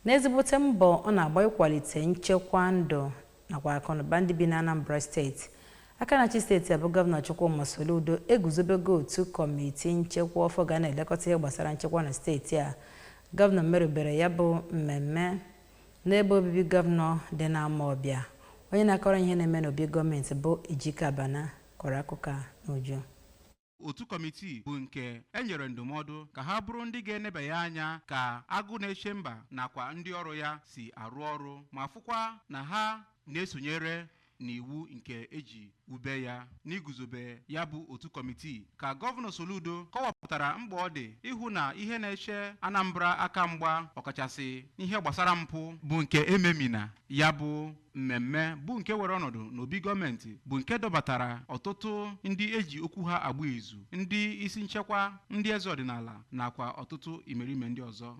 N'ezigbote mbọ ọ na-agba ịkwalite nchekwa ndụ nakwa akụnụba ndị bi na Anambra Steeti, aka na-achị steeti a bụ Gọvanọ Chukwuma Soludo eguzobego otu kọmitii nchekwa ọfọ ga na-elekọta ihe gbasara nchekwa na steeti a. Gọvanọ merubere ya bụ mmemme n'ebe obibi gọvanọ dị n'Amawbịa. Onye na-akọrọ ihe na-eme n'obi gọọmenti bụ Ejike Abana kọrọ akụkọ a n'uju. Otu kọmitii bụ nke e nyere ndụmọdụ ka ha bụrụ ndị ga-enebanye anya ka agụ na-eche mba nakwa ndị ọrụ ya si arụ ọrụ, ma fụkwa na ha na-esonyere n'iwu nke eji ube ya. N'iguzobe ya bụ otu kọmitii, ka Gọvanọ Soludo kọwapụtara mkpa ọ dị ịhụ na ihe na-eche Anambra aka mgba, ọkachasị n'ihe gbasara mpụ, bụ nke ememina. Ya bụ mmemme bụ nke were ọnọdụ n'obi gọọmenti bụ nke dọbatara ọtụtụ ndị eji okwu ha agba izu, ndị isi nchekwa, ndị eze ọdịnala nakwa ọtụtụ imerime ndị ọzọ.